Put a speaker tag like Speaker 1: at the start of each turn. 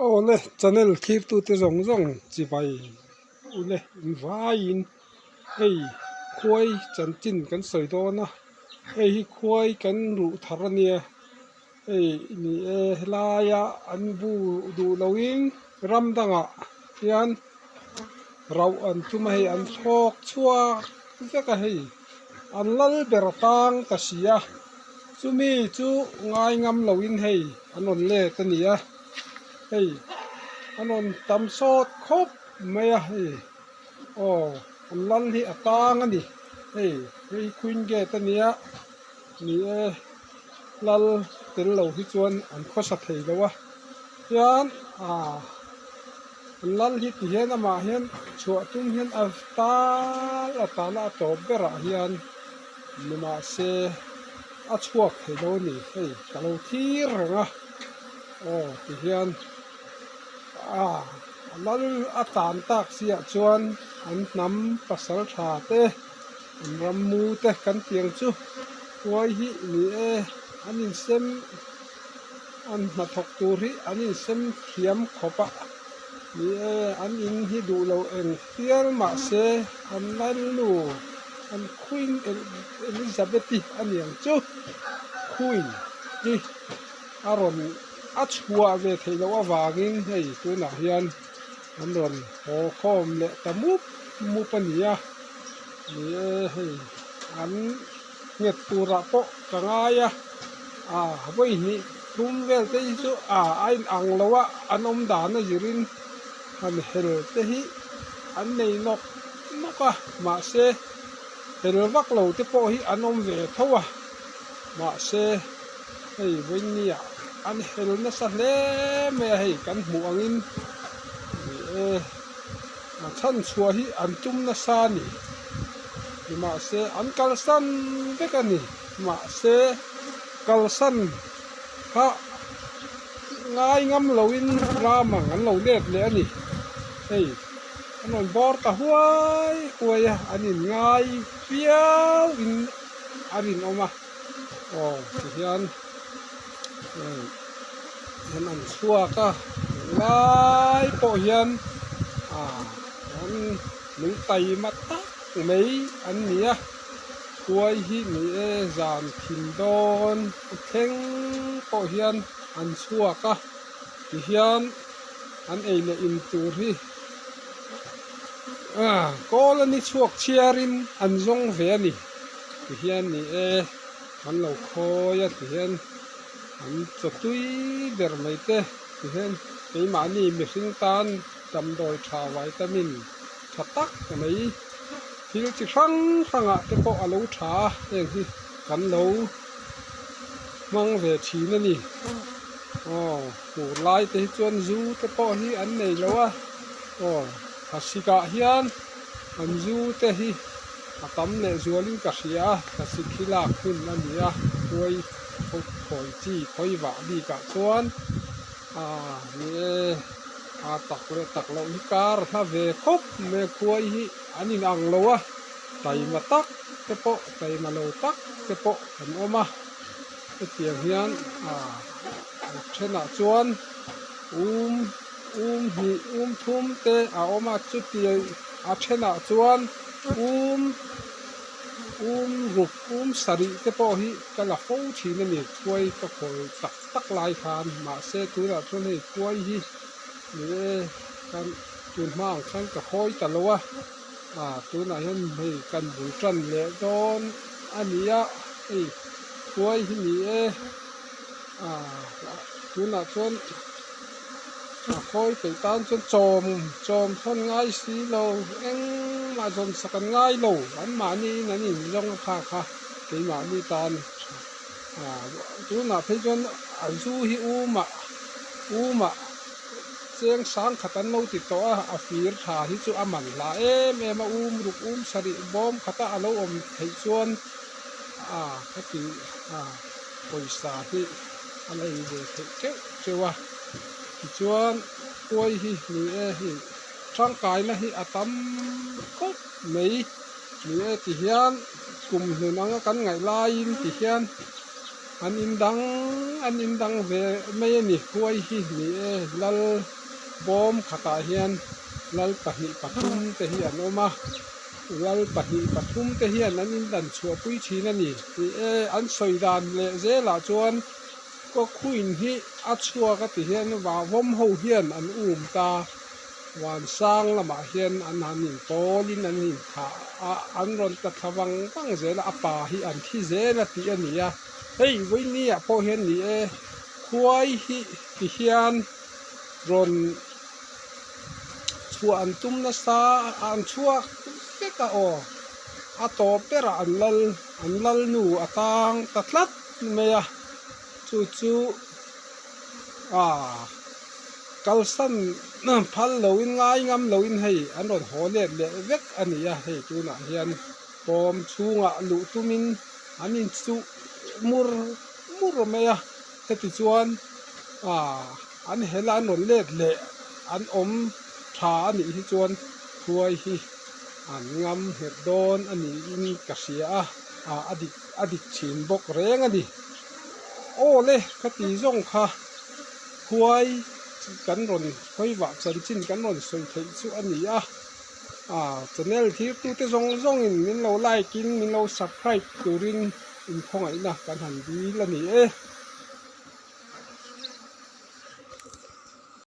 Speaker 1: Awle channel thlirtute zawng zawng chibai ule invaiin hei khuai chanchin kan sawi dawn a hei hi khuai kan ruh thar a nia hei ni e helaia an bu duh loin ram dangah hian rauh an tum a hei an thlawk chhuak vek a hei an lal ber tang ta si a. Chumi chu ngai ngam loin hei an rawn let a ni a, hei an rawn tam sawt khawp mai a hei aw an lal hi a tang a ni hei hei queen gate a nia ni e lal tel lo hi chuan an khawsa thei lo a hian ah an lal hi ti hian amah hian chhuah tum hian a tal a tana a tawp berah hian. Nimahse a chhuak thei lo a ni hei ka lo thlir reng a aw ti hian ah lal a tan tak chiah chuan an hnam pasal tha te an ram mu te kan tiang chu huai hi ni e an insem an hnathawk tur hi an insem thiam khawp a ni e an in hi duh lo eng fial mahse an lalnu. An Queen Elizabeth-i a ni ang chu Queen hi a rawn a chhuah ve theih loh avangin hei tunah hian an rawn haw khawm leh ta mup mup a ni a ni e hei an nghet turah pawh ka ngai a ah vawi hnih thum vel te hi chu ah a inang lo a an awm dan a zirin han hel te hi an nei nawk nawk a mahse hel vak lo te pawh hi an awm ve tho a mahse hei vawinia an hel nasa hle mai a hei kan hmuh angin ni e a chhan chhuah hi an tum nasa a ni nimahse an kalsan vek a ni mahse kalsan kha ngai ngam loin ram ang an lo let leh a ni hei. An rawn bawr ta huai huai a, an in ngai viau in a rinawm a, aw tihian an an chhuak a lai pawh hian ah an lung taima tak mai an ni a, khuai hi ni e zan thim dawn thleng pawh hian an chhuak a tihian. An ei leh in tur hi ah kawl a ni chhuak chhiarin an zawng ve a ni tihian ni e an lo khawi a tihian an chaw tui ber mai te tihian keimahni mihring tan damdawi tha vitamin tha tak mai thil chi hrang hrangah te pawh a lo tha a heng hi kan lo hmang ve thin a ni aw fur lai te hi chuan zu te pawh hi an nei lo a aw thlasik ah hian an zu te hi a tam leh zual in ka hria a thlasik hi lak hun a ni a khuai khawi chi khawi vah bik ah chuan ah ni e a tak leh tak loh hi kar hla ve khawp mai a khuai hi an in ang lo a. Taima tak te pawh taima lo tak te pawh an awm a hetiang hian ah a thenah chuan um um hnih um thum te a awm a chuti a thenah chuan um um ruk um sarih te pawh hi ka la fo thin a ni khuai ka khawi tak tak lai khan mahse tunah chuan hei khuai hi ni e kan tun hma ang khan ka khawi ta lo a. Ah tunah hian hei kan bul tan leh dawn a ni a hei khuai hi ni e ah tunah chuan a khawi peih tan chuan chawm chawm thawn ngai si lo engmah zawn sak an ngai lo anmahni in an inzawng a kha kha keimahni tan ah tunah phei chuan a zu hi umah umah. Cheng sang khat an lo ti tawh a, a fir tha hi chu a man hla em em a, um ruk um sarih bawm khata a lo awm theih chuan a khati a pawisa hi a la in ve theih teuh teuh a, tichuan khuai hi ni e hei tangkaina hi a tam khawp mai ni e tihian kum hnun anga kan ngaih laiin tihian. An in dang an in dang ve mai a ni. Khuai hi ni e lal bawm khatah hian lal pahnih pathum te hi an awm a, lal pahnih pathum te hian an in dan chhuah pui thin a ni. Ni e an sawi dan leh zelah chuan kaw khuin hi a chhuak a ti hian vawm ho hian an um ta. Vansang lamah hian an han inpawlin an inthah a, an rawn ta thla vang vang zel a, a pa hi an thi zel a tih a ni a. Hei vawinia pawh hian ni e, khuai hi ti hian rawn chhuah an tum nasa a, an chhuak vek a aw, a tawp berah an lal an lalnu a tang ta tlat mai a, chu chu aaa. Kalsan phal loin ngai ngam loin hei an rawn haw let leh vek a ni a, hei tunah hian pawm chhungah luh tumin an inchuh mur mur mai a, heti chuan aaa an hel a an rawn let leh an awm tha a nih hi chuan khuai hi an ngam nghet dawn a niin ka hria a, aaa a dik a dik thin bawk reng a ni. Aw le ka ti zawng kha. Khuai kan rawn hawi vah chanchin kan rawn sawi theih chu a ni a, ah channel thirtute zawng zawngin min lo like in min lo subscribe turin inkhawngaihna kan han dil a ni e.